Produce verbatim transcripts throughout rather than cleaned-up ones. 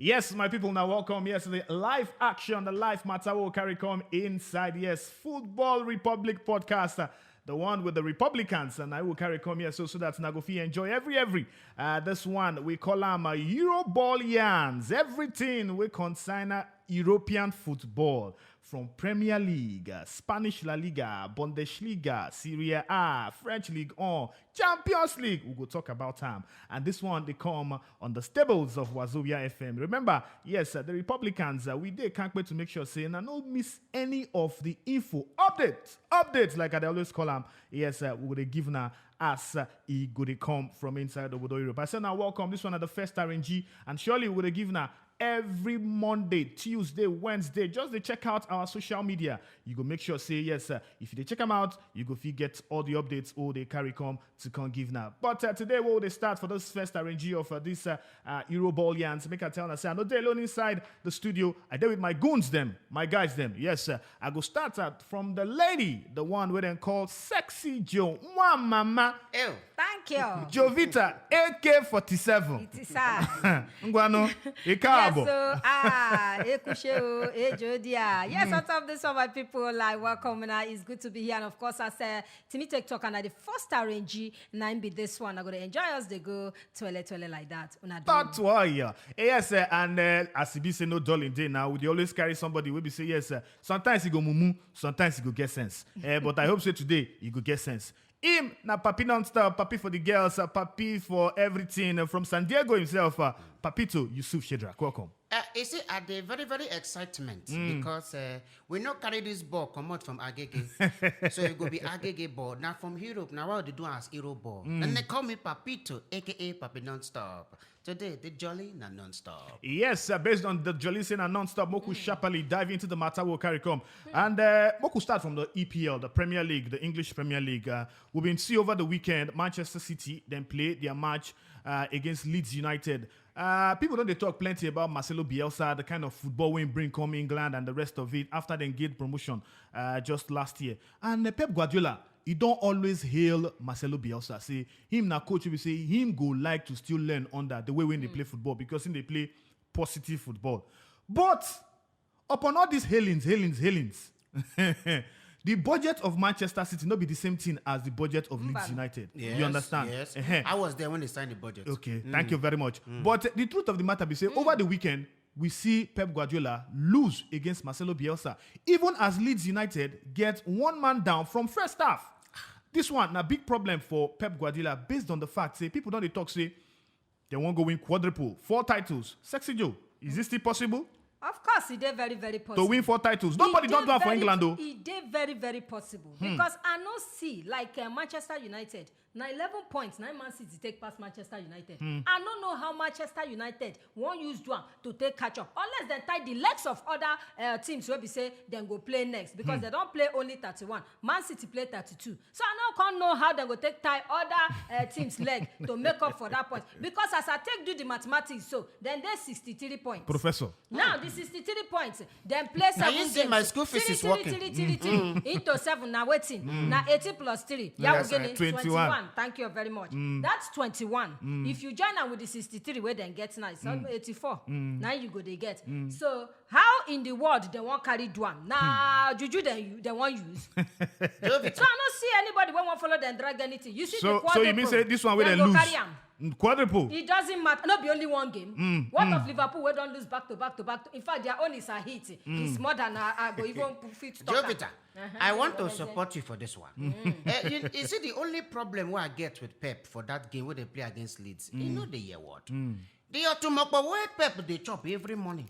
Yes, my people, now welcome. Yes, the live action, the live matter will carry come inside. Yes, Football Republic podcast. Uh, the one with the Republicans, and I will carry come here so so that Nagofi enjoy every every. Uh, this one we call them uh, Euroball yarns. Everything we consign uh, European football from Premier League, uh, Spanish La Liga, Bundesliga, Serie A, French League on, Champions League. We go talk about time. And this one they come on the stables of Wazobia F M. Remember, yes, uh, the Republicans, uh, we they can't wait to make sure say and I no miss any of the info updates, updates like I always call them. Yes, uh, we will give now as uh, he go dey come from inside obodo Europe. I say now welcome. This one at the first R N G, and surely we will give now every Monday, Tuesday, Wednesday. Just dey check out our social media. You go make sure say yes, uh, if you dey check them out, you go fit get all the updates all they carry come to come give now. But uh, today we will start for this first R N G of uh, this uh, uh, Euroball yarns. Make I tell you, say I no dey alone inside the studio. I dey with my goons them, my guys them. Yes, uh, I go start out from the lady, the one where they call Sexy Joe, one mama. Ew. Thank you. Jovita, A K forty-seven. It is her. Ngwano, Yes, ikabo. So, ah, ekushe o, ejo dia. Yes, what's up, this one, my people? Like, welcome. Now, it's good to be here. And of course, as uh, Timmy Tech Talk, and at the first R N G, nine be this one. I'm going to enjoy us. They go twirly, twirly like that. Una do. Not worry. Eh, Yes, uh, and uh, as he be say no dull in day now, we dey always carry somebody wey be say yes. Uh, sometimes he go mumu, sometimes he go get sense. Uh, but I hope say today he go get sense. Him na papi non-stop, papi for the girls, uh, papi for everything. Uh, from San Diego himself, uh, Papito Yusuf Shedrak. Welcome. Uh, you see, at the very, very excitement because uh, we not carry this ball come out from Agege, so it go be Agege ball. Now from Europe, now what they do as Euro ball. Then they call me Papito, A K A Papi Non-Stop. Today, the jolly na non-stop. Yes, uh, based on the Jolly Sena non-stop, Moku sharply dive into the matter will carry come. And uh, Moku start from the E P L, the Premier League, the English Premier League. Uh, we've been see over the weekend Manchester City then play their match uh, against Leeds United. Uh, people don't they talk plenty about Marcelo Bielsa, the kind of football we bring come England and the rest of it after they get promotion uh, just last year. And uh, Pep Guardiola, he don't always hail Marcelo Bielsa. Say him na coach, we say him go like to still learn under the way when they play football because him they play positive football. But upon all these hailings, hailings, hailings, the budget of Manchester City not be the same thing as the budget of Leeds Mba. United. Yes, You understand? Yes. Ehen. I was there when they signed the budget. Okay, thank you very much. But uh, the truth of the matter be say over the weekend we see Pep Guardiola lose against Marcelo Bielsa, even as Leeds United get one man down from first half. This one na big problem for Pep Guardiola based on the fact say people don't dey talk say they won't go win quadruple, four titles. Sexy Joe, is this still possible Of course, it is very, very possible. To win four titles? Nobody It don't dey do that for very- England though. It is very, very possible because I no see like uh, Manchester United. Now eleven points, now Man City take past Manchester United. I don't know how Manchester United won't use do am to take catch up unless they tie the legs of other uh, teams wey be say then go play next because they don't play only thirty-one. Man City play thirty-two. So I no can't know how they go take tie other uh, teams leg to make up for that point. Because as I take do the mathematics, so then they sixty-three points. Professor. Now the sixty-three points, then play seven you see games. my school fees Three, is three, working. Three, three, three into seven. Now waiting. Now eighty plus three. Yeah, Yes, we get twenty-one. Thank you very much. That's twenty-one. If you join am with the sixty-three, where then get nice, so eighty-four. Now you go they get. So how in the world they won't carry do am? Now juju then you they won't use. So I don't see anybody when won't follow them drag anything. You see So, the so you mean quadruple, say this one where they go lose? Carry am. Mm, Quadruple. It doesn't matter. Not be only one game. What of Liverpool? We don't lose back to back to back. To, in fact, their own is a hit. It's more than I, I go even fit to talk. Jovita, I want to support you for this one. Eh, you, you see, the only problem we I get with Pep for that game where they play against Leeds, you know the year what? The Otumokpo where Pep they chop every morning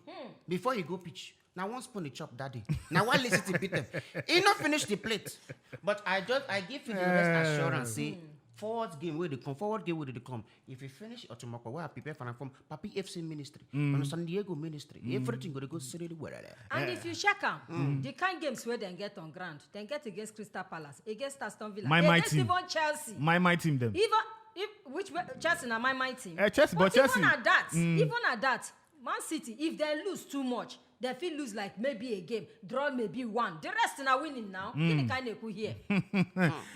before he go pitch. Now one spoon he chop that day. Now one listen to beat them. He not finish the plate. But I just I give you the rest assurance. See, forward game where they come, forward game where they come. If you finish Otumokpo, where I prepare for from Papi F C ministry, on San Diego ministry, everything go to go seriously well. And if you check am, the kind games where they get on ground, they get against Crystal Palace, against Aston Villa, My, my against team. Even Chelsea. My my team them. Even if which way- Chelsea na my my team. Eh, Chelsea, but even Chelsea- at that, even at that, Man City, if they lose too much, Dem fit lose like maybe a game, draw maybe one. The rest na winning now. Gịnị ka anyị na-ekwu here?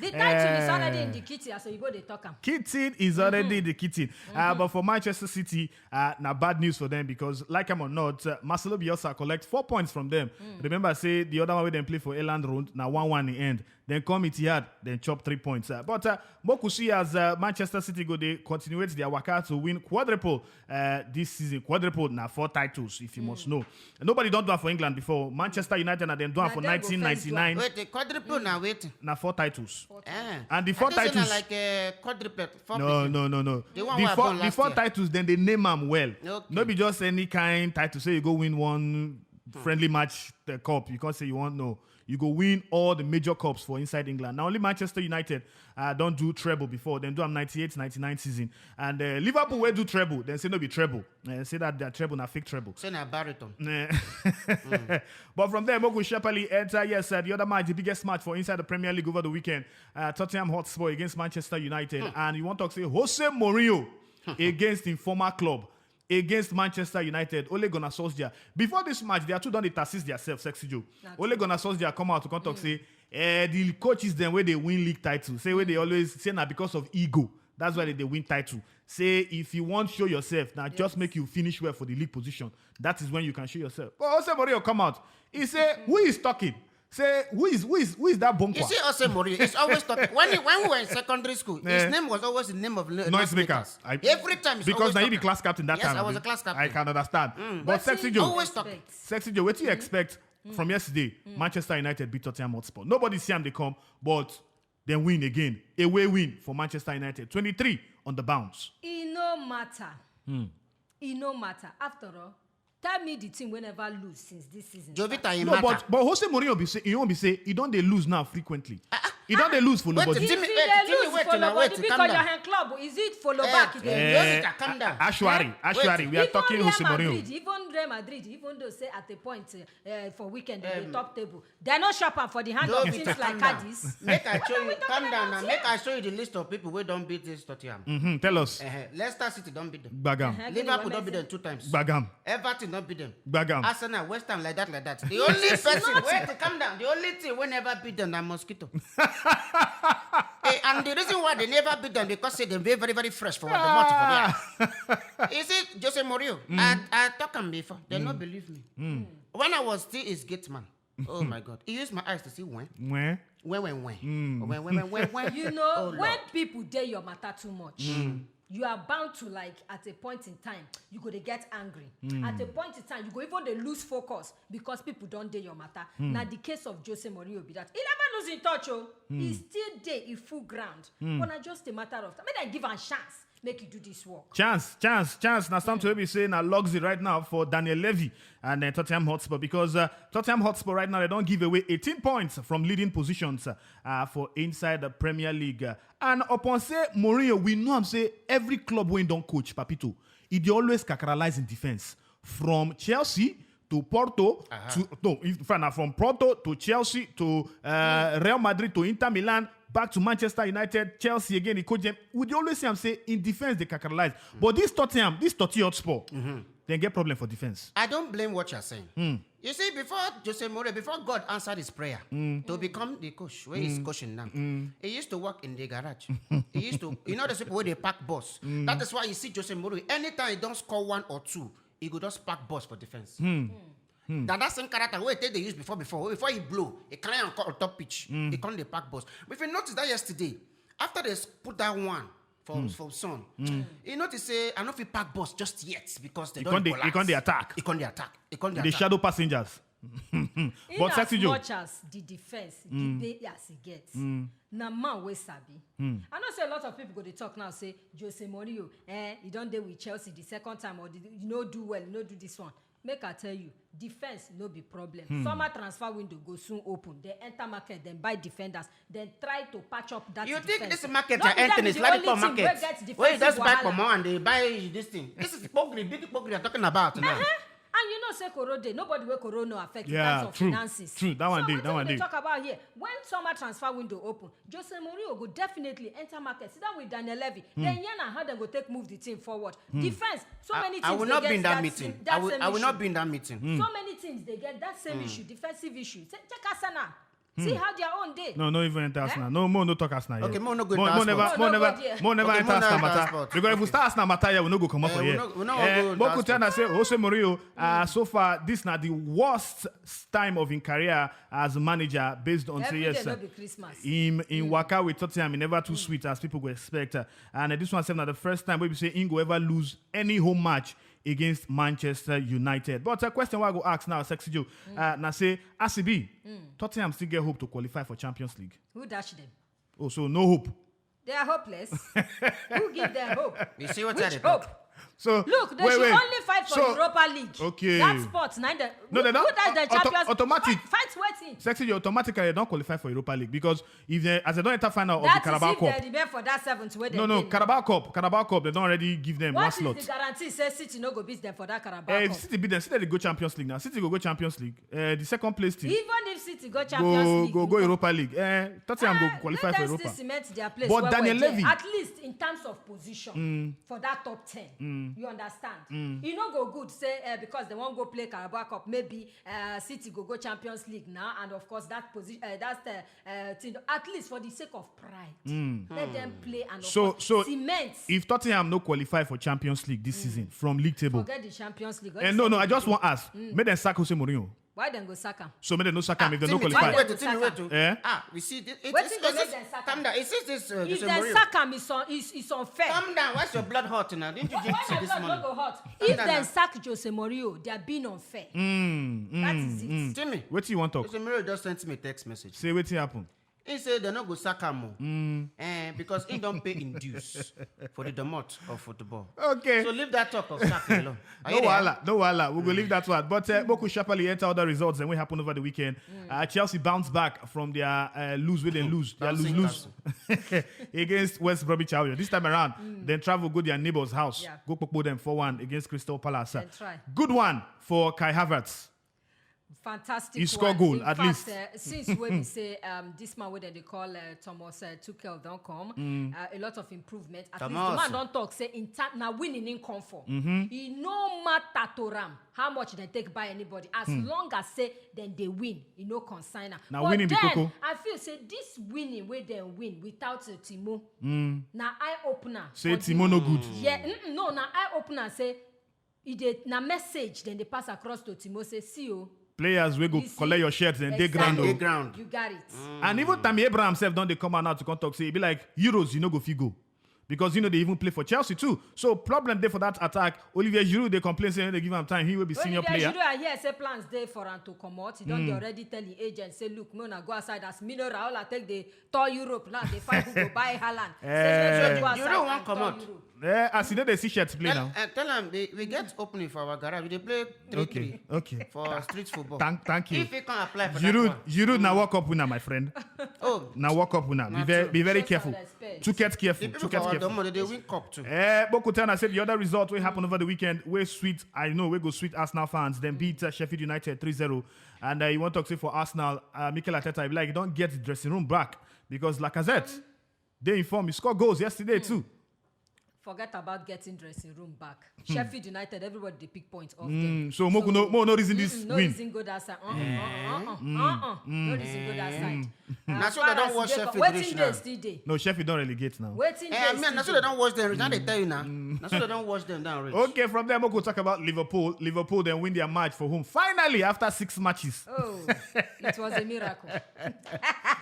The title is already in the kitchen, as oyibo dey talk am. Kitchen is already in the kitchen. Uh, but for Manchester City, uh, na bad news for them because, like am or not, uh, Marcelo Bielsa collect four points from them. Remember, say the other one wey dem play for Elland Road na one one in end. Then come Etihad, then chop three points. Uh, but uh, Moku see as uh, Manchester City go, they continuate their waka to win quadruple uh, this season. Quadruple na four titles, if you must know. Nobody don't do am for England before. Manchester United and then do am Na for them go first do am. nineteen ninety-nine. Wait, the quadruple now, wait. Na four titles. Eh. And the four I think say na titles. like a quadruplet. Four No, people. no, no, no. The one The wey I four, born the last four year. titles, then they name am well. Okay. No be just any kind title. Say you go win one friendly match, the cup. You can't say you want no. You go win all the major cups for inside England. Now only Manchester United uh, don't do treble before. Then do am ninety-eight, ninety-nine season. And uh, Liverpool will do treble. Then say no be treble. Uh, say that their treble na fake treble. Say na baritone. Eh. But from there, Moku Shepali enter. Yes, uh, the other match, the biggest match for inside the Premier League over the weekend. Uh, Tottenham Hotspur against Manchester United. And you want to say Jose Mourinho against him former club, against Manchester United. Ole Gunnar Solskjaer. Before this match, they are two done they assist themselves, Sexy Joe. Na Ole true. Gunnar Solskjaer come out to come talk say, eh, the coaches them where they win league title. Say where they always say na because of ego. That's why they, they win title. Say if you want show yourself, now just Yes. make you finish well for the league position. That is when you can show yourself. But Jose Mourinho come out. He say, "Who is talking?" Say, "Who is who is who is that Bonkwa?" You see, Jose Mourinho is always talking. When he, when we were in secondary school, Eh. his name was always the name of the Noisemaker. Noisemakers. I- Every time he's Because always now you be talking. class captain that Yes, time. I was abi? a class captain. I can understand. But But Sexy he Joe, always talking. expects. Sexy Joe, what do you expect from yesterday? Manchester United beat Tottenham Hotspur. Nobody see am they come, but then win again. Away win for Manchester United. twenty-three on the bounce. E no matter. E no matter. After all, tell me the team wey never lose since this season Jovita, start. e No, matter. but but Jose Mourinho be say he won't be say he don't they lose now frequently. He don't they lose for Wait, nobody. the If team- you wait, dey the team lose wait for now, nobody wait, because calm your down. hand club, is it follow Eh, back you dey Eh, lose? Jovita, calm down. Ashwari, Eh? Ashwari, Wait. we are Even talking Real Jose Mourinho. Madrid, even Real Madrid, even though say at a point uh, for weekend they Um, top table, they no shop am for the hand of Jovita, things like calm down. Addis. Make I show you, calm down now. Make I show you the list of people wey don beat this Tottenham. Mm-hmm. Tell us. Uh-huh. Leicester City don beat them. Gbagam. Uh-huh. Liverpool don beat them two times. Gbagam. Everton don beat them. Gbagam. Arsenal, West Ham, like that, like that. The only person, wait, calm down. The only thing wey never beat them na mosquito. Eh, and the reason why they never beat them because say dem dey very, very fresh for the month for there. You see, Jose Mourinho, I, I talk am before. They no believe me. When I was still his gate man, oh my God, he used my eyes to see when. When? When, when, when. When, when, when, when, when. You know, Oh, when Lord. people dey your matter too much, you are bound to, like, at a point in time, you go dey get angry. At a point in time, you go even dey lose focus because people don dey your matter. Na the case of Jose Mourinho be that. He never lose in touch, oh. He still dey, he full ground. But na just a matter of time. Make dem give am chance. Make you do this work. Chance, chance, chance. Now, something we be saying a luxury right now for Daniel Levy and uh, Tottenham Hotspur because uh, Tottenham Hotspur right now they don't give away eighteen points from leading positions uh, for inside the Premier League. Uh, and upon say Mourinho, we know him say every club wey don coach Papito, he dey always kakaralize in defense from Chelsea to Porto to no, in fact, na from Porto to Chelsea to uh, Real Madrid to Inter Milan, back to Manchester United, Chelsea again. He coach them. We dey always see am say in defense they kakaralize, but this Tottenham, this Tottenham Hotspur, they get problem for defense. I don't blame what you're saying. You see, before Jose Mourinho, before God answered his prayer to become the coach, where he's coaching now, he used to work in the garage. He used to, you know, the people where they park bus. That is why you see Jose Mourinho. Anytime he don't score one or two, he go just park bus for defense. Now that same character wey take dey use before, before before he blow, he carry am come on top pitch, he come dey park bus. But if you notice that yesterday, after they s- put that one for for Son, you notice say I no fit park bus just yet because they He don come dey- he collapse. come dey attack. He come dey attack. He come dey The attack. shadow passengers. In But as Sexy Joe. much as the defense, the pay as e get, na man wey sabi. I know say a lot of people go dey talk now say Jose Mourinho, eh, he don dey with Chelsea the second time or the, you no do well, you no do this one. Make I tell you, defense no be problem. Summer transfer window go soon open. They enter market, then buy defenders, then try to patch up that You defense. think this market No you're be that entering be is the only Ladipo team wey market? get Where you defensive just buy wahala. Pomo and they buy this thing. This is Pogri, big Pogri you're talking about now. Uh-huh. And you know Say Koro dey, nobody wey Koro no affect in Yeah, terms of true, finances. True. That one So dey, wetin that we one dey dey. talk about here? When summer transfer window open, Jose Mourinho go definitely enter market, sit down with Daniel Levy. Then yarn am how dem go take move the team forward. Defense, so I, many I teams will dey not be get in that that meeting. same, I that will, same I will issue. not be in that meeting. So many teams dey get that same issue, defensive issue. Say, check Arsenal. See how their own dey. No, no, even enter Arsenal. No, more no talk Arsenal. Okay, here. more no go More, into more never, Arsenal. more No never, go there. more never Okay, enter more no Arsenal enter matter. Arsenal. Because if we start Arsenal matter here, we no go come up Eh, for we here. no, we no go Eh, into Moku tell Arsenal. us say Jose Mourinho. Uh, so far, this na the worst time of him career as manager, based on say Every yes, day uh, no be Christmas. him in waka with Tottenham, he never too sweet as people go expect. Uh, and uh, this one sef na the first time wey be say him go ever lose any home match against Manchester United. But a question wey I go ask now, Sexy Joe, uh, na say, as e be, Tottenham still get hope to qualify for Champions League. Who dash them? Oh, so no hope. They are hopeless. Who give them hope? You see what Which I dey hope? talk? So Look, they wait, should wait. only fight for So Europa League. Okay. That spot, na the No, they who don't- dash the auto- Champions automatic. Fight, fight waiting. Sexy, you automatically don't qualify for Europa League because if they as they don't enter final of That the is Carabao if Cup. they remain for that seventh where No, they no, dey. Carabao Cup, Carabao Cup, they don't already give them What one is slot. the guarantee say City no go beat them for that Carabao Eh, if Cup? City beat them, City they go Champions League now. City go go Champions League. Uh, the second place team Even if City go Champions go League, go go Europa League. Uh, Tottenham go Ah, qualify let for them Europa. still cement their place But well, Daniel well there. Levy. At least in terms of position for that top ten, you understand? E no go good say uh, because they won't go play Carabao Cup, maybe uh, City go go Champions League now, and of course that position, uh, that's the uh, thing. At least for the sake of pride, let them play and of So course, so cement. if Tottenham no qualify for Champions League this season from league table, Forget the Champions League. and no, no, I just want ask, make them sack Jose Mourinho. Why dem go sack am? So make dem no sack am if dem no Timmy, qualify. Why Timmy, dem wait, go Timmy, sack wait, am? Oh. Eh? Ah, we see this. It, Wetin it's, go it's, make dem sack calm am? down. It's, it's this. Uh, If Jose dem Mourinho. sack am, it's, un, it's, it's unfair. Calm down. Why's your blood hot now? Didn't you Why drink tea my this blood morning? no go hot? Calm If down dem now. sack Jose Mourinho, they are being unfair. Mm, That mm, is it. mm. Timmy, Wetin you wan talk? Jose Mourinho just sent me a text message. Say wetin happen. He say they no go sack am o. Eh, because he don pay in dues for the domot of football. Okay. So leave that talk of sack alone. Are No you there? wahala, no wahala. We go leave that one. But uh, Moku sharply enter other results and what happened over the weekend. Uh, Chelsea bounced back from their uh, lose wey dem lose. Their lose Bouncing lose against West Bromwich Albion. This time around, dem travel go their neighbor's house. Yeah. Go popo them four one against Crystal Palace. Dem try. Good one for Kai Havertz. Fantastic He score one. goal, In at fact, least. Uh, since wey be say um, this man wey dem dey call uh, Thomas uh, Tuchel don come, uh, a lot of improvement. At least the Thomas. man don talk say in time na winning in come for. E no matter to am how much dem take buy anybody, as long as say dem dey win, e no concern am. Na But winning be then koko. I feel say this winning wey dem win without uh, Timo na eye opener. Say for Timo the- no good. Yeah, mm-mm, no, na eye opener say e dey na message dem dey pass across to Timo say see o. Players wey go You see? collect your shirt and dey Exactly. ground And o. dey ground. You got it. And even Tammy Abraham sef don dey come out now to come talk say e be like Euros you no go fit go because you no dey even play for Chelsea too. So problem dey for that attack. Olivier Giroud dey complain say dem no dey give am time. He wey be senior Olivier player. Giroud, I hear say plans dey for am to comot. He don dey already tell him agent say look, make una go outside as Mino Raiola take dey tour Europe now. Dey find who go buy Haaland. Say make Eh. he go You outside don't want and tour comot. Europe. Eh, as you know, they see shirts play Tell, now. uh, tell am they, we get opening for our garage. We dey play three Okay, three okay. for street football. Thank, thank you. If you can apply for Giroud, that one. Giroud, now walk up winner, my friend. Oh, Now walk up winner. Be Na very, true. be very Show careful. some respect. Too get careful. the people Too for get our careful. Domo, they dey win cup too. Eh, Bokutana said the other result wey happen over the weekend wey sweet, I know, wey go sweet Arsenal fans. Dem beat uh, Sheffield United three zero. And uh, you want to say for Arsenal, uh, Mikel Arteta, if like, you don't get the dressing room back because Lacazette, they inform, he scored goals yesterday too. Forget about getting dressing room back. Sheffield United, everybody dey pick points off them. Mm, so Moku no, Mo no reason this mm, no win. reason go that side. Uh-uh, uh-uh, uh-uh, uh-uh. No reason go that side. Uh, Na so they don Palace wash dey Sheffield for- Wetin reach dey now. still dey? No, Sheffield don't relegate now. Wetin Eh, dey I mean, still na so dey? they don wash them reach. Now they tell you now. Na so they don wash them down reach. Okay, from there, Moku talk about Liverpool. Liverpool then win their match for home finally after six matches. Oh, it was a miracle.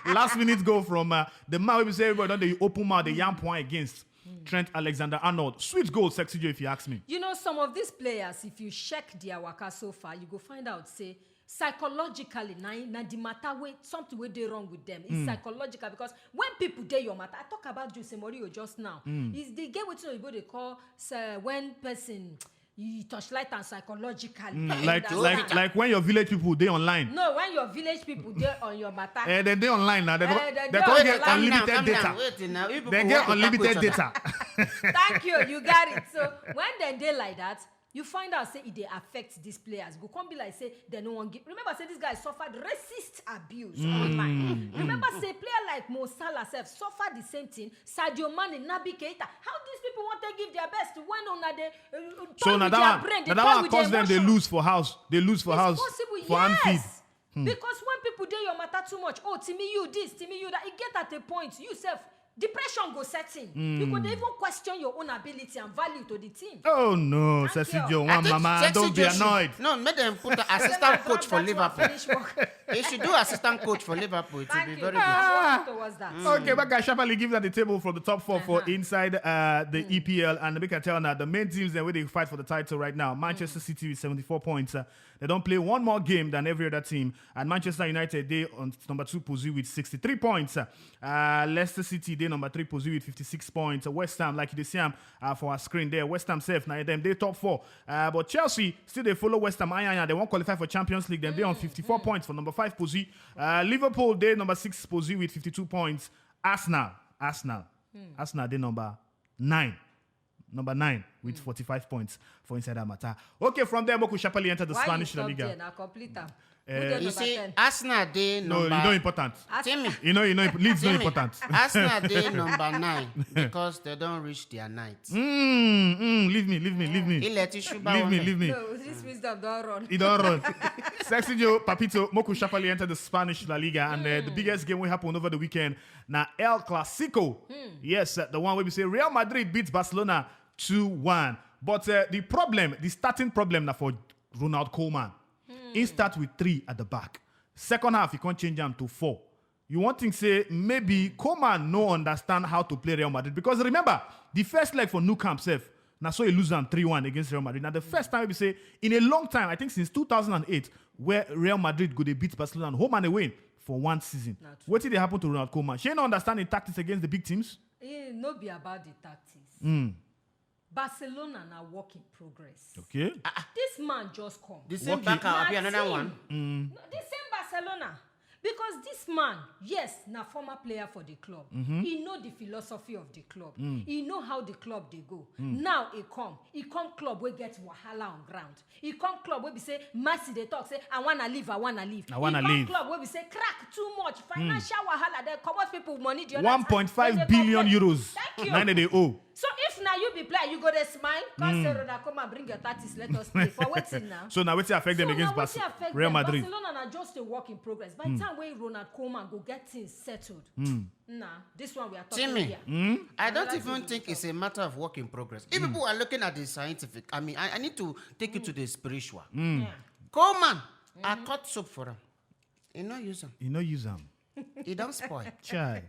Last minute goal from uh, the man we say everybody don dey open mouth, the yam point against Trent Alexander-Arnold. Sweet goal, Sexy Joe, if you ask me. You know, some of these players, if you check their waka so far, you go find out say psychologically na na the matter wey something wey dey wrong with them. It's psychological because when people dey your matter, I talk about Jose Mourinho just now. Is the game wetin oyibo dey call say when person you torchlight am psychologically. Mm, You like understand? like like when your village people dey online. No, when your village people dey on your matter. Eh, then they online now. They, Eh, they they dey can't online. get Calm down, unlimited calm data. down. Wait now. You They people get want to unlimited tackle each other. data. Thank you, you got it. So when dem dey like that, You find out say e dey affect these players. Go come be like say dem no wan give. Remember say this guy suffered racist abuse online. Remember say player like Mo Salah sef suffer the same thing. Sadio Mane, Naby Keita. How these people wan take give their best when una dey uh, uh, toy So with na their that brain, one, dey na that toy one with their cause them dey emotion? Lose for house. They lose for It's house possible, for Anfield. Yes. Because when people dey your matter too much, oh, Timmy, you this, Timmy, you that, it get at a point, you sef, depression go set in. You go dey even question your own ability and value to the team. Oh no, Thank Sexy you. Joe, I one think mama, Sexy don't be Joe should- annoyed. No, make them put the Let assistant me coach for drop that one, Liverpool. Finish work. He should do assistant coach for Liverpool. It will Thank be you. very I'm good. working towards that. Okay, back at Shabali gives at the table from the top 4 for Uh-huh. inside uh, the E P L, and we can tell now the main teams that where they fight for the title right now. Manchester City with seventy-four points. Uh, they don't play one more game than every other team, and Manchester United they on number two position with sixty-three points. Uh, uh, Leicester City they number three position with fifty-six points. Uh, West Ham, like you see them uh, for our screen there. West Ham safe now them they top four, uh, but Chelsea still they follow West Ham. Aye, aye, aye, they won't qualify for Champions League. Then they on fifty-four points for number five position. Uh, Liverpool they number six position with fifty-two points. Arsenal, Arsenal, Arsenal they number nine. Number nine with forty-five points for inside that matter. Okay, from there, Moku Shapali enter the Why Spanish you La stop Liga. There? Now complete am. Eh, Who dey You number see, ten? Arsenal dey No, number. you know important. Arsenal. Timmy. You know, you know, Leeds no Timmy, important. Arsenal dey number nine because they don't reach their night. Mm, mm, leave me, leave me, leave me. Ilẹ̀ ti ṣú bá Leave wọn me, bẹ̀. leave me. No, this wisdom don run. It don't run. Sexy Joe, Papito, Moku Shapali enter the Spanish La Liga, and uh, the biggest game will happen over the weekend. Now El Clasico. Yes, uh, the one where we say Real Madrid beats Barcelona two one. But uh, the problem, the starting problem now for Ronald Koeman. He start with three at the back. Second half, he can't change them to four. You want to say maybe Koeman no understand how to play Real Madrid, because remember the first leg for Nou Camp self. Now so he lose them three one against Real Madrid. Now the first time we say in a long time, I think since two thousand and eight, where Real Madrid go they beat Barcelona home and away for one season. What did they happen to Ronald Koeman? She no understand the tactics against the big teams. E no be about the tactics. Barcelona na work in progress. Okay. This man just come. The same Working. back Na abi another team. One. No, the same Barcelona. Because this man, yes, na former player for the club. He know the philosophy of the club. He know how the club they go. Now he come. He come club wey get wahala on ground. He come club wey be say Messi dey talk say I wanna leave, I wanna leave. I wanna he come leave. Club wey be say crack too much, financial wahala. They comot people money the other One point five time. billion euros. Thank you. Nine they owe. So if now you be player, you go there smile. Come say Ronald, come and bring your tactics. Let us play. For waiting now. So now what affect them So against now wetin Barcelona? Affect Real them? Madrid. Barcelona na just a work in progress. By the time wey Ronald Koeman go get things settled, nah, this one we are talking Timmy, here. I don't Another even thing think we it's a matter of work in progress. If people are looking at the scientific, I mean, I, I need to take you to the spiritual. Yeah. Coleman, I cut soap for him. He no use him. You know use them. He don't spoil. Chai.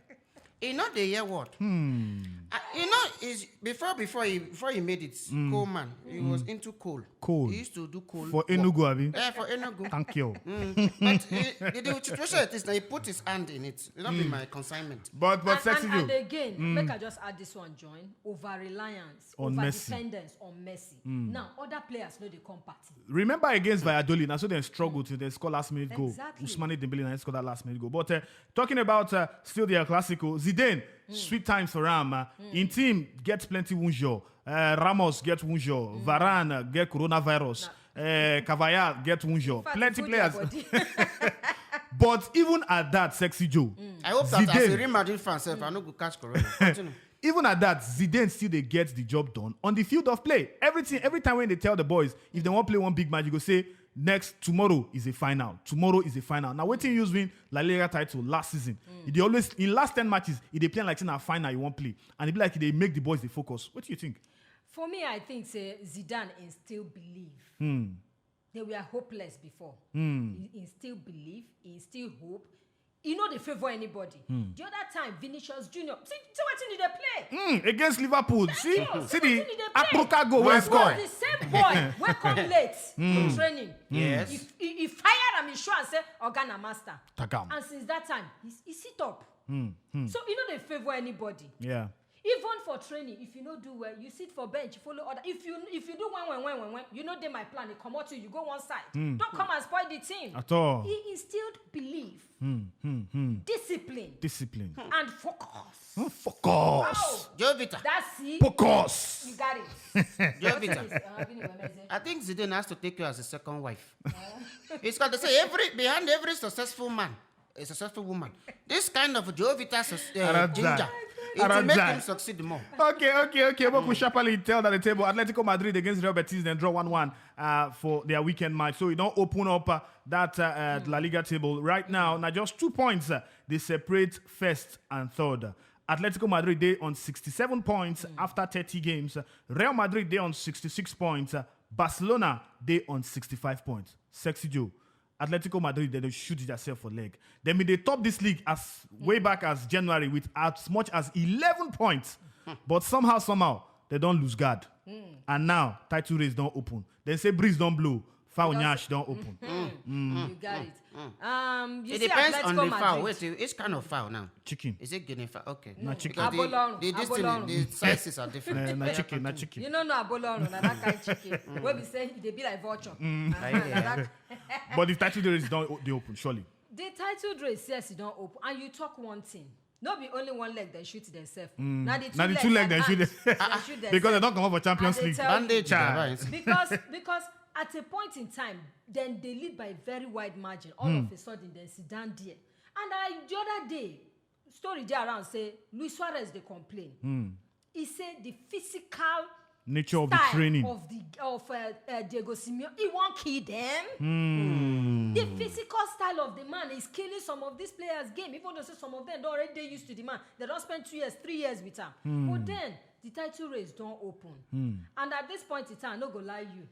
He not the year what? Uh, you know, is before before he before he made it, Coleman. He was into coal. Coal. He used to do coal For work. Enugu, abi? Yeah, for Enugu. Thank you. But he, the, the situation is that he put his hand in it. It's not been my consignment. But but and, sexy and, and you. Again, make I just add this one join over reliance, On over Messi. Dependence on Messi. Now other players no dey come party. Remember against Valladolid, now so they struggle till they score last minute goal. Exactly. Ousmane Dembele now score that last minute goal. But uh, talking about uh, still the El Clasico, Zidane, sweet times for Ram. Uh, In team gets plenty wunjo. Uh, Ramos get wunjo. Varane uh, get coronavirus. Uh, Cavayal get wunjo. Fact, Plenty put their players. Body. But even at that, sexy Joe. I hope that as a Zidane. Real Madrid fan, self, I no go catch corona. Continue. Even at that, Zidane still they get the job done on the field of play. Everything, every time when they tell the boys, if they want play one big match, you go say next tomorrow is a final. Tomorrow is a final. Now waiting use win La Liga title last season. They always in last ten matches, if they play like in a final, you won't play, and it be like they make the boys the focus. What do you think? For me, I think say Zidane instill belief. They were hopeless before. He instill belief. He instill hope. He no dey favour anybody. The other time, Vinicius Junior, see, see wetin he dey play. Mm, against Liverpool, see, you. see Wetin the he dey play? Apruka goal My wey boy. score. The same boy wey come late for training. Yes. He, he, he fire am, he show am say oga na master. Tag am. And since that time, he, he sit up. So he no dey favour anybody. Yeah. Even for training, if you no do well, you sit for bench, follow order. If you if you do one one one one one, you no dey my plan. They comot you, you go one side. Don't come and spoil the team. At all. He instilled belief, discipline, Discipline. And focus. Focus. Jovita, That's it. Focus. You got it. Jovita. Yes, uh, Bini Wemeze. I think Zidane has to take you as a second wife. It's got to say every behind every successful man, a successful woman. This kind of Jovita sus- uh, Aranja. ginger, it will make Aranja. Him succeed more. Okay, okay, okay. But we sharply tell that the table Atletico Madrid against Real Betis then draw one one uh, for their weekend match. So we don't open up uh, that uh, uh, La Liga table right now. Now just two points uh, they separate first and third. Atletico Madrid they on sixty-seven points after thirty games. Real Madrid they on sixty-six points. Uh, Barcelona they on sixty-five points. Sexy Joe. Atletico Madrid, they don't shoot themselves for leg. Then they top this league as way back as January with as much as eleven points. But somehow, somehow, they don't lose guard. And now, title race don't open. They say breeze don't blow. Foul Don't- Nyash don't open. You got it. Um, you It see depends Atletico on the Madrid. Foul. Wait, it's kind of foul now. Chicken. Is it guinea fowl? Okay. Na chicken. Because the, Abolorun, the, this thing, abolorun. The sizes are different. Eh, na chicken, na chicken. You know, no abolorun, na that kind chicken. Where we say they be like vulture. Like, yeah. But the title race don't o- they open, surely. The title race, yes, it don't open. And you talk one thing. No be only one leg they shoot themselves. Now the two, Na the two leg they shoot they shoot Because they don't come up for Champions I dey League. tell you. Bandage. Chai. Baba, it's- Because because at a point in time, then they lead by a very wide margin. All of a sudden, then sit down there. And I, the other day, story dey around say Luis Suarez dey complain. He say the physical Nature of the style training. of the of uh, uh, Diego Simeone, he won't kill them. The physical style of the man is killing some of these players' game. Even though say some of them don't already dey used to the man, they don't spend two years, three years with him. But then the title race don't open, and at this point in time, I no go lie you,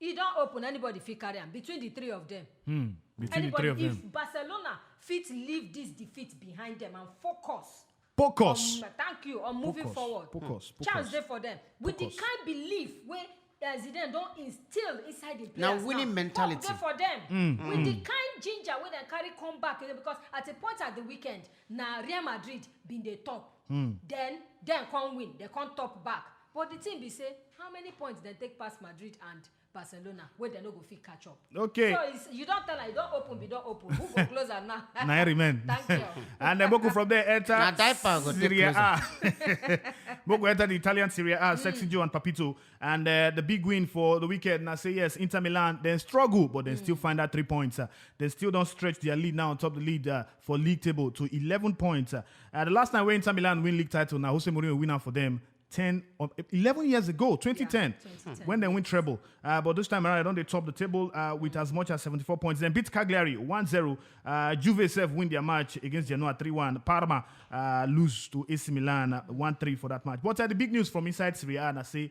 e don't open. Anybody fit carry am between the three of them. Hmm. Between the three of Anybody, them. If Barcelona fit leave this defeat behind them and focus Focus. on, thank you, on moving Focus, forward. focus, Chance focus, there for them. With the focus. Kind belief where uh, Zidane don't instill inside the Now players. Winning Hope mentality. There for them. With the kind ginger where they carry come back again, because at a point at the weekend, now Real Madrid been the top. Then then come win, they come top back. But the thing be say, how many points they take past Madrid and Barcelona where they no go fit catch up? Okay. So it's, you don't tell her, you don't open, we don't open. Who go close am now? Na I remain. Thank you. And then Boku from there enter Na diaper go take Serie closer. A. Boku enter the Italian Serie A, Sexy Joe and Papito. And uh, the big win for the weekend, and I say yes, Inter Milan, then struggle, but then still find that three points. Uh, they still don't stretch their lead now on top the lead uh, for league table to eleven points. Uh, uh, the last time when Inter Milan win league title, now Jose Mourinho win out for them ten, or eleven years ago, twenty ten, twenty ten. When they win treble. Uh, but this time around, I don't they top the table uh, with as much as seventy-four points. Then beat Cagliari one zero. Uh, Juve self win their match against Genoa three one. Parma uh, lose to A C Milan uh, one three for that match. But uh, the big news from inside Serie A, and I say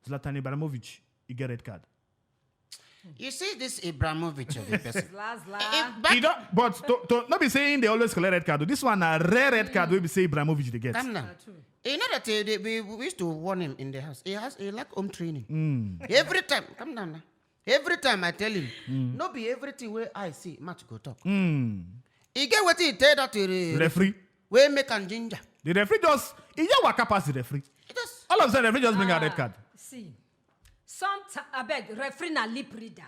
Zlatan Ibrahimovic, he get red card. You see this Abramovich of a person. Zla, zla. If back, He don't, but to, to not be saying they always collect red card. This one a rare red card. We be say Ibrahimovic they get. Calm down. True. You know that uh, they, we, we used to warn him in the house. He has he lack home training. Every time, calm down now. Every time I tell him, no be everything where I see match go talk. He get what he tell that to the Referee. Where make and ginger. The referee just he just waka pass the referee. It just All of a sudden, the referee just bring a red card. See, some I beg referee na lip reader.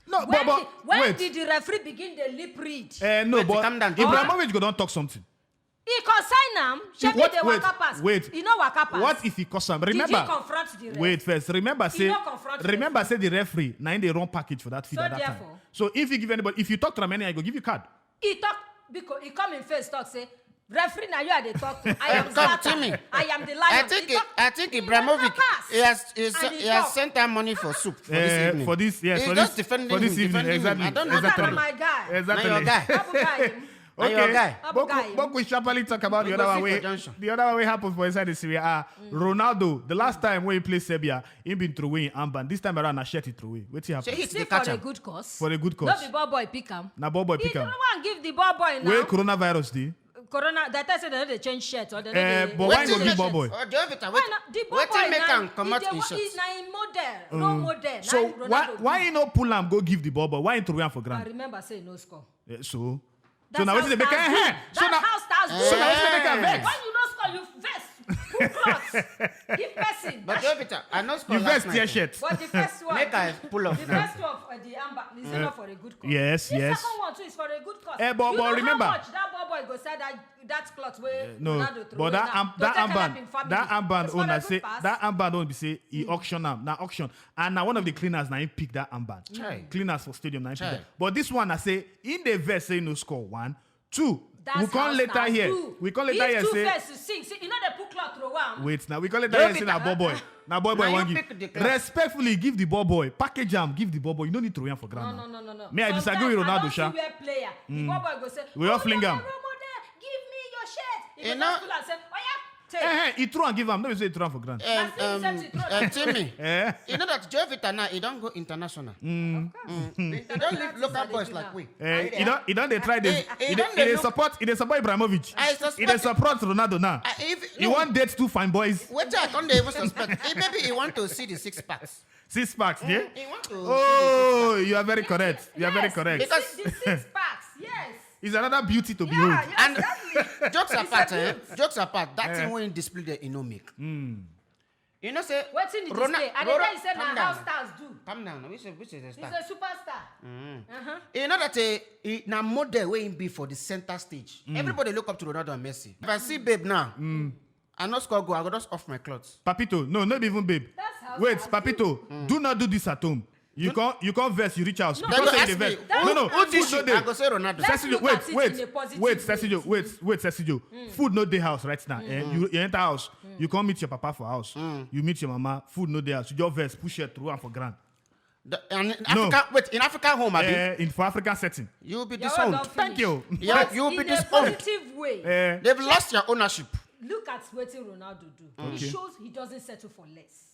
No, When, but, but the, when wait. Did the referee begin the lip read? Eh, no, Wait, but calm down. Give Ibrahimovic go don't talk something. He concern am. Shebi What- dey wait, waka pass. wait. He no waka pass. What if he cause am? Did Remember. He confront the ref? Wait first. Remember say. No confront the Remember say the referee. Now they run package for that field So at that time. Therefore. So if you give anybody, if you talk to him anyhow, he go give you card. He talk because he come in face talk say, referee, now you are the talk to. I am Come, Zlatan. Timmy. I am the lion. I think He it, talk, I think he Ibrahimovic waka pass. he has he, And sent, he he has talk. Sent her money for soup for Eh, this evening. For this, yes, He's for just this, defending for this him, evening, defending him. Exactly. I don't Zlatan Exactly. na my guy. Exactly. Na your guy. Abu guy. Na your Okay. guy. Abu guy. Boku, Boku sharply talk about the We other go one. see Way, for junction. the other one we happen for inside the Serie A. Ronaldo, the last time when he played Serbia, he been throw away in armband. This time around, na shirt he throw away. What he Say happened? hit See the for catch a am. Good cause. For a good No cause. Be ball boy pick am. Na ball boy He pick throw am. One give the ball boy now. Where coronavirus dey? Corona. That time say they no dey change shirt or they Eh, no dey. But why Wetin you go give make- ball boy? Oh, Jovita, Why what, not? The ball wetin boy make na, am comot he dey in wa- shirt? He na him model, role model. So Na Ronaldo why do. Why he no pull am go give the ball boy? Why he throw am for I ground? Remember say he no score. Eh, so That's so now how wetin dey make stars eh, do. eh, so That's now how stars do. So now wetin dey make am vex? When you no score, you vex. Who cloth give person. But Jovita, I no score You last vex tear night. Shirt. But the first one, Make I pull up the now. First one for the armband is not for a good cause. Yes, the yes. Second one too is for a good cause. Eh, but- you but know remember- how much that boy boy go sell that that cloth wey No, Ronaldo throw but that now am, to that take help armband, him family. That armband It's for owner a good say pass. That armband owner be say he auction am, na auction, and na one of the cleaners na him pick that armband. Chai. Cleaners for stadium na him pick Chai. that. But this one I say in the verse say no score one, two. That's We can't how later stars here. Do. We can't later If here two say first to sing, see, you know they put cloth throw am. Wait now. We can't later here say na boy boy. Na boy boy Now one you give. Pick the cloth. Respectfully give the boy boy, package am, give the boy boy. You no need to throw am for ground. No, Now. no, no, no, no. Me I disagree with Sometimes Ronaldo, I sha. Don't see where player. The boy boy go say, We all "Oh, fling yeah, am. Role model, give me your shirt." He You go know- just pull and say, "Oh yeah, take." Eh, eh, he throw and give am. No, be say he throw am for ground. Um, That's it, um, set it, throw uh, it. Timmy, Eh? You know that Jovita now, he don't go international. Mm. He don't leave local boys like we. Eh, he don't, he don't dey try this. Eh, he He don't dey dey look- support. He dey support Ibrahimovic. I He dey suspect- support Ronaldo now. I, if, He no, want date two fine boys. Wait till I come dey even suspect. He, maybe he want to see the six packs. Six packs, yeah. He want to. Oh, you are very correct. You are very Yes, correct. The six, the six packs, yes. It's another beauty to behold. Yeah, yeah, And exactly. Jokes It's a apart, eh? gift. Jokes apart. That Eh. Thing when display the Inomic. Wetin the Rona- display? I dey Rona- tell you say calm na how down. stars do. Calm down. Which is which is the He's star? A superstar. Uh-huh. You know that a, a na model wey him be for the center stage. Everybody look up to Ronaldo and Messi. If I see babe now, I no score goal. I go just off my clothes. Papito, no, not even babe. That's how Wait, stars Papito, do not do this at home. You can't, you can't verse. You reach house. No, Because Then say you the ask verse. me, No, who, no, who food teach no you? dey. I go say Ronaldo. Let's Cecily, look wait, at it wait, in a positive wait, way. Cecily, wait, wait, Cecily. Food no dey house right now. Eh? You, you enter house. You come meet your papa for house. You meet your mama. Food no dey house. You just verse, push it through and for ground. The- and in No. Africa, wait, in African home, abi? Eh, in for African setting. You will be Your own disowned. don Thank finish. you. You, But you will be in a disowned. Positive way. Eh, They've lost your ownership. Look at wetin Ronaldo do. He Okay. Shows he doesn't settle for less.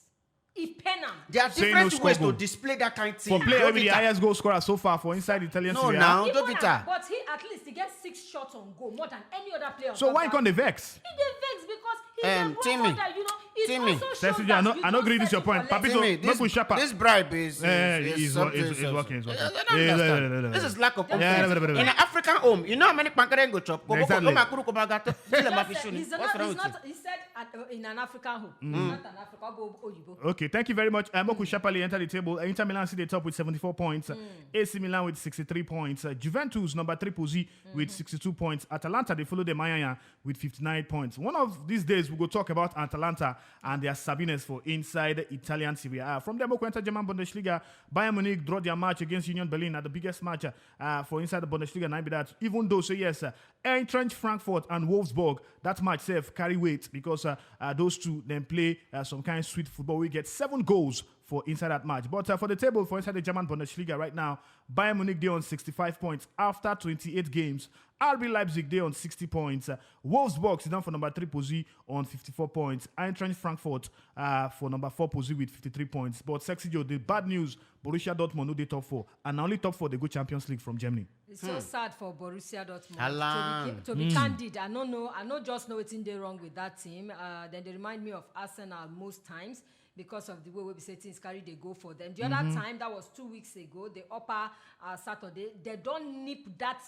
He pen am. There are Say no different score ways goal. To display that kind of thing. For player will be the Jovita. Highest goal scorer so far for inside the Italian No, Serie A. now. Even Jovita. that, but he at least he gets six shots on goal more than any other player. So why you come dey vex? He dey vex because he's Um, a role Timmy. Model, you know. It Timmy. Also shows Cecily, that I no, you I no don't agree with your settle point. for less. Papito, Timmy, make this, we sharper. This bribe is, Eh, is, is something wo- is- else. is working, is I working. don't Yeah, yeah, understand. yeah, yeah, yeah. This is lack of Yeah, confidence. yeah, yeah, yeah. In an African home, you know how many pankere go chop? Go, go, Exactly. go, go, go, go, go, go, He go, just go, said, go, he's What's not, wrong he's with you? not, he said at, uh, in an African home. It's not an African home, Oyibo. Okay, thank you very much. Um, Oku Shapali enter the table. Inter Milan sit the top with seventy-four points. A C Milan with sixty-three points. Uh, Juventus number three posi with sixty-two points. Atalanta, they follow the Mayanya with fifty-nine points. One of these days, we go talk about Atalanta and their sabiness for inside Italian Serie A. From there, we enter German Bundesliga. Bayern Munich draw their match against Union Berlin at the biggest match uh, for inside the Bundesliga. And I be that, even though, say yes, uh, Eintracht Frankfurt and Wolfsburg, that match self carry weight because uh, uh, those two then play uh, some kind of sweet football. We get seven goals for inside that match. But uh, for the table, for inside the German Bundesliga right now, Bayern Munich, they on sixty-five points after twenty-eight games. R B Leipzig, they on sixty points. Uh, Wolfsburg sit down for number three posi on fifty-four points. Eintracht Frankfurt uh, for number four posi with fifty-three points. But Sexy Joe, the bad news, Borussia Dortmund, no dey top four. And na only top four dey go Champions League from Germany. It's so sad for Borussia Dortmund. Alan. To be, to be candid, I don't know. I know just know wetin dey wrong with that team. Uh, then they remind me of Arsenal most times because of the way we say things carry they go for them. The other time, that was two weeks ago, the upper uh, Saturday, they don't nip that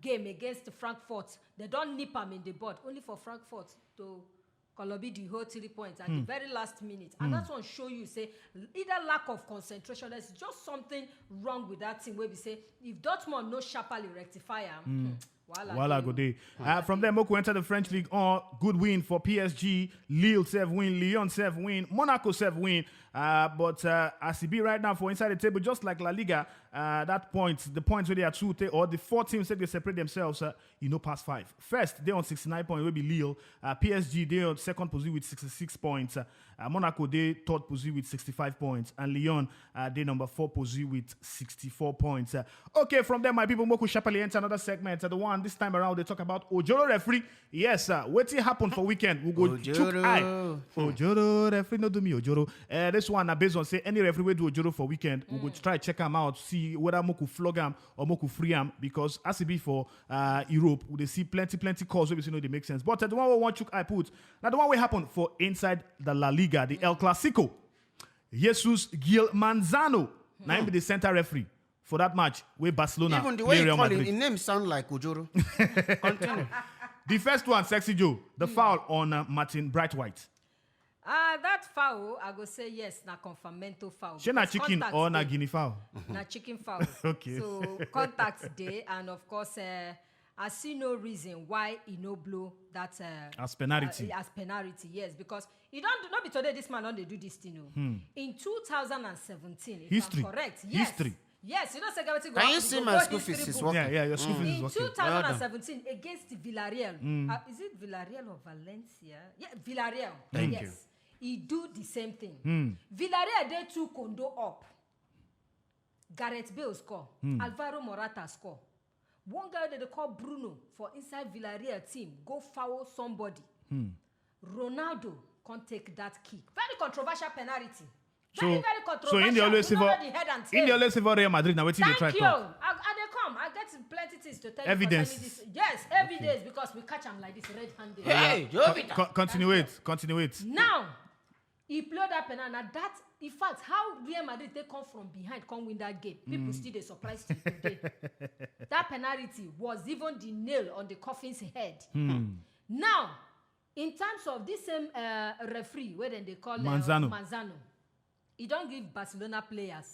game against Frankfurt. They don't nip them in the bud. Only for Frankfurt to Kolobi the whole three points at the very last minute. And that one show you say either lack of concentration, there's just something wrong with that team where we say if Dortmund no sharply rectify am, hmm, wahala Wahala dey. Go dey. Uh, from there, Moku enter the French league. On good win for P S G. Lille self win. Lyon self win. Monaco self win. Uh, but uh, as e be right now for inside the table, just like La Liga, uh, that point, the points where they are two, te- or the four teams that they separate themselves, uh, you know, past five. First, they on sixty-nine points, will be Lille. Uh, P S G, they on second position with sixty-six points. Uh, uh, Monaco, they third position with sixty-five points. And Lyon, uh, they number four position with sixty-four points. Uh, okay, from there, my people, Moku Shapali enter another segment. Uh, the one this time around, they talk about Ojoro referee. Yes, sir. What happened for weekend? We go chook eye. Ojoro. Ojoro referee, no do me Ojoro. Uh, this one, uh, based on say any referee we do Ojoro for weekend, we go try check him out, see whether Moku flog him or Moku free him, because as it be for uh, Europe, we dey see plenty, plenty calls wey we see no dey make sense. But uh, the one we want chook eye put, now the one we happen for inside the La Liga, the El Clasico. Jesus Gil Manzano, now him be the center referee for that match where Barcelona Even the play way you Real call Madrid. It, it name sound like Ojoro. Continue. The first one, Sexy Joe, the foul on uh, Martin Braithwaite. Ah, that fowl, I go say yes, na confirmamento fowl. Shey na chicken or na guinea fowl? Na chicken fowl. Okay. So contact day, and of course, uh, I see no reason why he no blow that uh, as penalty. Uh, as penalty, yes, because he don't not be today. This man don't they do this thing. Oh. Hmm. In two thousand and seventeen, if history. I'm Correct, yes. History. Yes, you know, say, can you see my school fees is working? Yeah, yeah, your school mm. fees is working. In two thousand and seventeen, well against Villarreal. Mm. Uh, is it Villarreal or Valencia? Yeah, Villarreal. Thank yes. You. He do the same thing. Mm. Villarreal, they two condo up. Gareth Bale score. Mm. Alvaro Morata score. One guy that they call Bruno for inside Villarreal team go foul somebody. Mm. Ronaldo can't take that kick. Very controversial penalty. So, very, very so in the always favor, in the always favor Real Madrid now. What did they try to? I, I come. I get plenty things to tell evidence. You this. Yes, evidence okay. Because we catch him like this red-handed. Hey, uh, co- continue it. Continue it. Now, he played that penalty. Now that, in fact, how Real Madrid they come from behind, come win that game. People mm. Still they surprised today. That penalty was even the nail on the coffin's head. Mm. Now, in terms of this same uh, referee, where then they call Manzano. Uh, Manzano. He don't give Barcelona players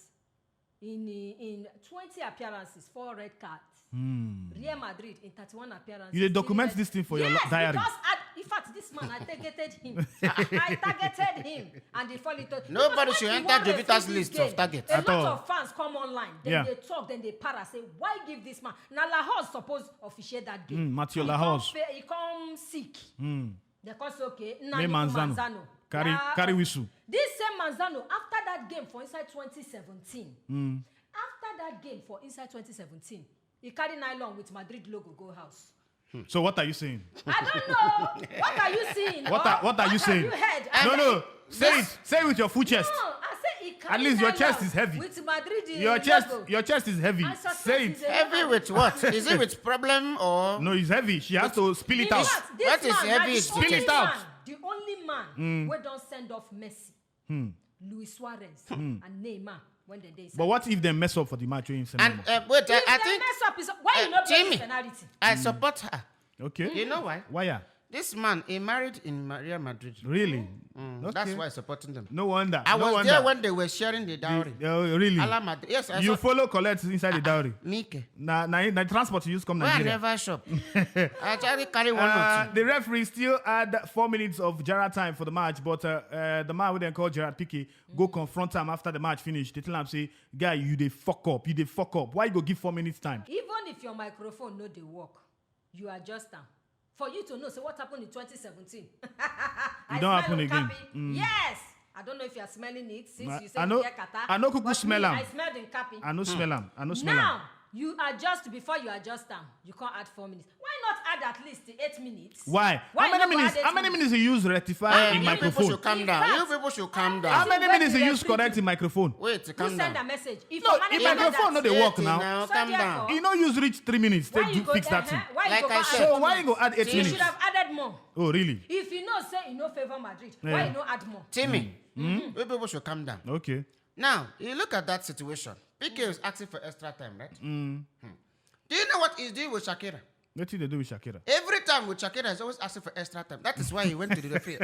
in in twenty appearances, four red cards. Mm. Real Madrid in thirty-one appearances. You document this thing for yes, your diary. Because I, in fact, this man, I targeted him. I targeted him, and he fall into. Nobody should enter Jovita's list game, of targets. A lot all. Of fans come online, then yeah. They talk, then they para say, "Why give this man?" Now Lahore supposed officiate that game. Mm, Matthew Lahore. He come sick. Mm. They come say, okay, now Manzano. Manzano. Carry, yeah. Carry whistle. This same Manzano, after that game for inside twenty seventeen, mm. After that game for inside twenty seventeen, he carry nylon with Madrid logo go house. Hmm. So what are you saying? I don't know. What are you seeing? What are, what are what you saying? You heard? No, no. Say it. Say it with your full chest. No, I say he carry. At least your chest is heavy. With Madrid your chest, logo. Your chest is heavy. Say it. Heavy with what? Is it with problem or? No, it's heavy. She has to spill it out. What is heavy? Spill it out. The only man mm. Wey don send off Messi, hmm. Luis Suarez, hmm. And Neymar when they dey. But what if they mess up for the match? When you send and uh, wait, I, I think mess up is why uh, you not Jimmy, penalty. I support her. Okay. You know why? Why? Yeah. This man, he married in Real Madrid. Really? Mm, okay. That's why I'm supporting them. No wonder. I no was wonder. There when they were sharing the dowry. The, uh, really? Madrid. Yes, I you saw, follow collect inside uh, the dowry. Mike. Na, na, na transport you use come Nigeria. Where I never shop. I actually carry one uh, or two. The referee still had four minutes of Gerrard time for the match, but uh, uh, the man we then call Gerrard Piqué go confront him after the match finish. They tell him say, "Guy, you dey fuck up. You dey fuck up. Why you go give four minutes time?" Even if your microphone no dey work, you adjust am. For you to know, so what happened in twenty seventeen? It don't happen again. Mm. Yes. I don't know if you are smelling it since you said I know, you hear Qatar. I know Kuku smell am. I smelled in Kapi. I know smell am. I know smell am. Now, you adjust before you adjust am. You can't add four minutes. Why not add at least eight minutes? Why? Why how many minutes? How many minutes you use rectify uh, in you microphone? People should calm down. Fact, you people should calm down. How many minutes you use correct in microphone? Wait, calm down. Who send a message? If no, in microphone no dey work now. Calm down. You no use reach three minutes to fix that thing. Like I said, so why you go add eight minutes? You should have added more. Oh, really? If you know say you no favor Madrid, why you no add more? Timmy, mm-hmm. You people should calm down. Okay. Now, you look at that situation. P K is asking for extra time, right? Mm. Hmm. Do you know what he's doing with Shakira? What did they do with Shakira? Every time with Shakira, he's always asking for extra time. That is why he went to the referee.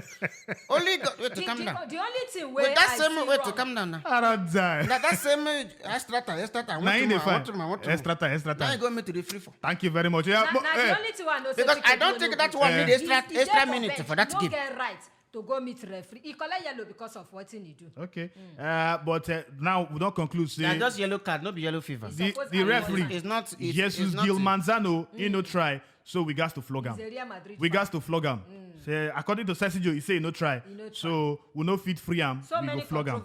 Only God, wait to the, calm the, down. The only thing where with that I same way to calm down now. Around that. That, that same extra time, extra time. Now in the fine. Extra time, extra time. Now you go me to the free for. Thank you very much. Yeah, now, but, now hey. The only thing I know because I don't think that one need extra, extra minute for that game. Get right to go meet referee. He collect yellow because of what he do. Okay. Mm. Uh, but uh, now we don't conclude. Say just yellow card, not be yellow fever. The, the referee is not. It's, Jesus it's not Gil Manzano, mm. He no try. So we got to flog him. We got to flog him. Mm. Say, according to Sessignon, he say he no try. He no try. So we no fit free him. So we many go flog him.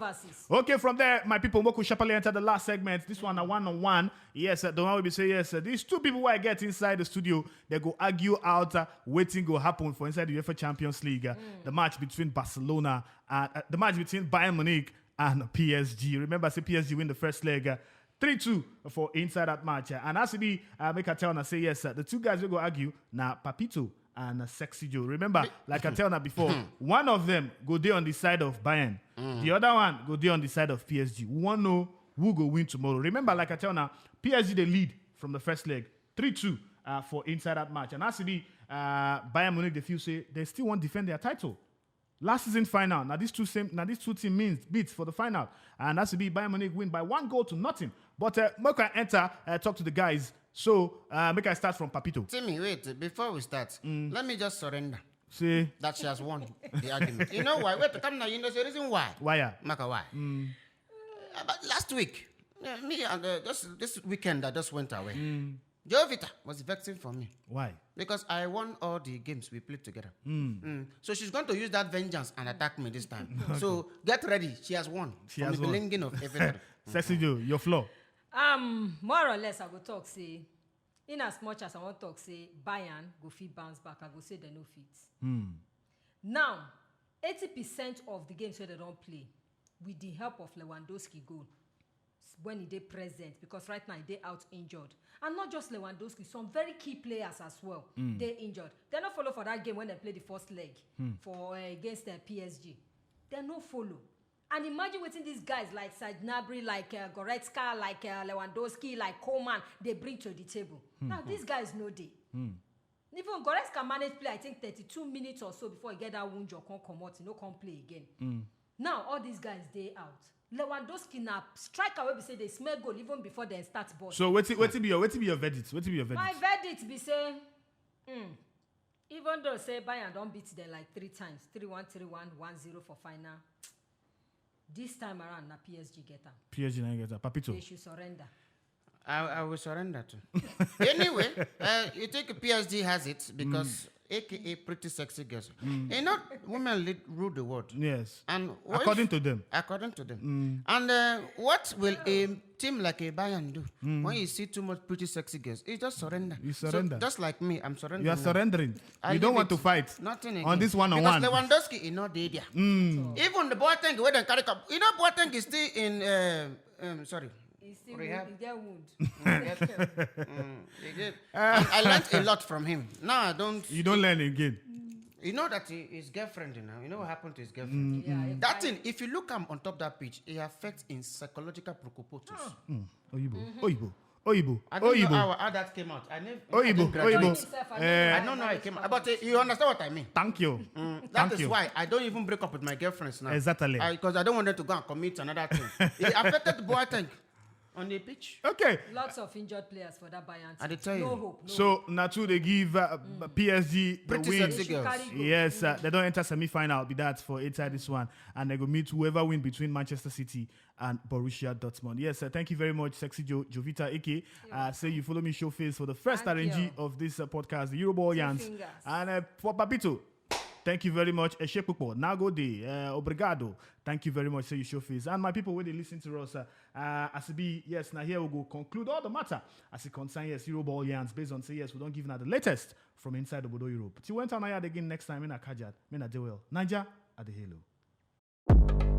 Okay, from there, my people, Moku Shapali enter the last segment. This one, a one on one. Yes, uh, the one will be say yes. Uh, these two people who I get inside the studio, they go argue out uh, waiting go happen for inside the UEFA Champions League. Uh, mm. The match between Barcelona and uh, the match between Bayern Munich and P S G. Remember, say P S G win the first leg. Uh, three two for inside that match. Uh, and as it be, uh, make I tell and say yes, uh, the two guys we go argue now, Papito and uh, Sexy Joe. Remember, like I tell now before, hmm. One of them go there on the side of Bayern, mm. The other one go there on the side of P S G. We want know who go win tomorrow. Remember, like I tell now, P S G they lead from the first leg, three two uh, for inside that match. And as it be, uh, Bayern Munich, they feel say they still want to defend their title. Last season final, now these two same, now these two team means beats for the final, and that's to be Bayern Munich win by one goal to nothing. But uh, make I enter, uh, talk to the guys. So uh, make I start from Papito. Timmy, wait, before we start, let me just surrender See, that she has won the argument. You know why? Wait, come now, you know the reason why. Why? Yeah? Maka, why? Uh, but last week, uh, me and uh, this, this weekend that just went away, Jovita was vexing for me Why? because I won all the games we played together. Mm. So she's going to use that vengeance and attack me this time. So get ready, she has won. She from has the won. Belinging of everything. Sexy Joe, your floor. Um, more or less, I go talk say, in as much as I want talk say Bayern go fit bounce back, I go say they no fit. Now, eighty percent of the games where they don't play with the help of Lewandowski goal when he dey present, because right now he dey out injured, and not just Lewandowski, some very key players as well dey injured. They no follow for that game when they play the first leg for uh, against uh, P S G. They no follow. And imagine wetin these guys like Serge Gnabry, like uh, Goretzka, like uh, Lewandowski, like Coman, they bring to the table. Now these guys no dey. Even Goretzka manage play, I think, thirty-two minutes or so before he get that wound or come comot, he no come play again. Now all these guys dey out. Lewandowski na striker wey be say they smell goal even before they start ball. So what what be your what be your verdict? What be your My verdict? Verdict be say, mm, even though say Bayern don beat them like three times, three one, three one, one zero for final, this time around na P S G get am. P S G na get a Papito. They should surrender. I, I will surrender too. Anyway, uh, you think P S G has it because A K A pretty sexy girls. You know, women lead, rule the world. Yes. And what According if- to them. According to them. And uh, what will a team like a Bayern do when you see too much pretty sexy girls? You just surrender. You surrender. So, just like me, I'm surrendering. You are surrendering. I You don't leave want it. to fight Nothing on again. This one on one. Because Lewandowski is not there. Even the Boateng wey dem carry come. You know Boateng is still in. Uh, um, sorry. He still Rehab. He get wound. Mm, he did. And I learned a lot from him. Now I don't. You don't learn again. You know that he, his girlfriend, you know. You know what happened to his girlfriend? Yeah, That thing, if you look him on top that pitch, it affects in psychological preoccupies. Oyibo, Oyibo, Oyibo, I don't know Oyibo, how, how that came out. I never. Oyibo, I didn't graduate. Oyibo. Himself, I Eh, I don't know how it came out. But uh, you understand what I mean. Thank you. That Thank is you. Why I don't even break up with my girlfriends now. Exactly. Because I, don't want them to go and commit another thing. It affected Boateng on the pitch. Okay. Lots of injured players for that Bayern. I dey Team. tell No you. Hope. No hope. So now too they give uh, P S G the Pretty win. sexy girls. Chicago. Yes, uh, they don't enter semi-final. Be that for inside this one, and they go meet whoever win between Manchester City and Borussia Dortmund. Yes, uh, thank you very much, Sexy Joe Jovita Ike. Uh, say you follow me show face for the first Thank R N G you. Of this uh, podcast, the Euroball Yans, Fingers. And uh, for Papito. Thank you very much, Eshekpupo, Nagode, uh, Obrigado. Thank you very much, say you show face. And my people, when they listen to us, uh, uh, as it be, yes, now here we go conclude all the matter as it concern, yes, Euroball Yans, based on say, yes, we don't give now the latest from inside Obodo Europe. Till when time I had again next time, in a Kajat, in a Dewell, Niger at the Halo.